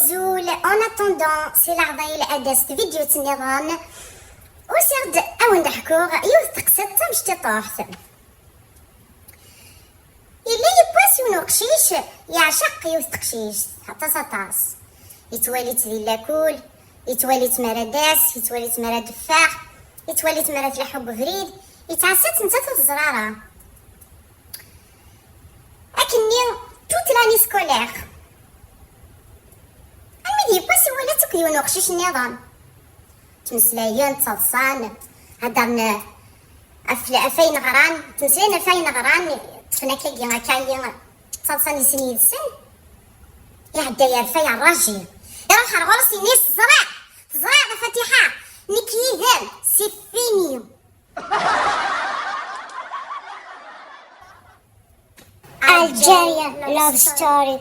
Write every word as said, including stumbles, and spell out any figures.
Azul, en attendant, si leɛḍayel ad d-tas tvidyut nniḍen. Usiɣ-d ad wen-d-ḥkuɣ yiwet teqsiṭ d tamecṭiṭuḥt. Yella yiwwas yiwen uqcic yeɛceq yiwet teqcict aṭas aṭas. Yettwali-tt di lakul, yettwali-tt mi ara d-tas, yettwali-tt mi ara d-teffeɣ, yettwali-tt mi ara tleḥḥu deg ubrid, yettɛassa-tt nettat ur teẓri ara. Akkenni, toute l'année scolaire. Almi d yiwwas iwala-tt akk yiwen uqcic nniḍen. Ttmeslayen, ttaḍsan, heddren ɣef, ɣef ayen ɣran, ttmeslayen ɣef ayen ɣran, ṭṭfen akkagi, akkayi, ttaḍsan i sin yid-sen. Iɛedda yerfa yerraji. Iruḥ ar ɣur-s, yenna-yas: "Teẓriḍ, teẓriḍ a Fatiḥa, nekk yid-m, c'est fini." Algerian love story.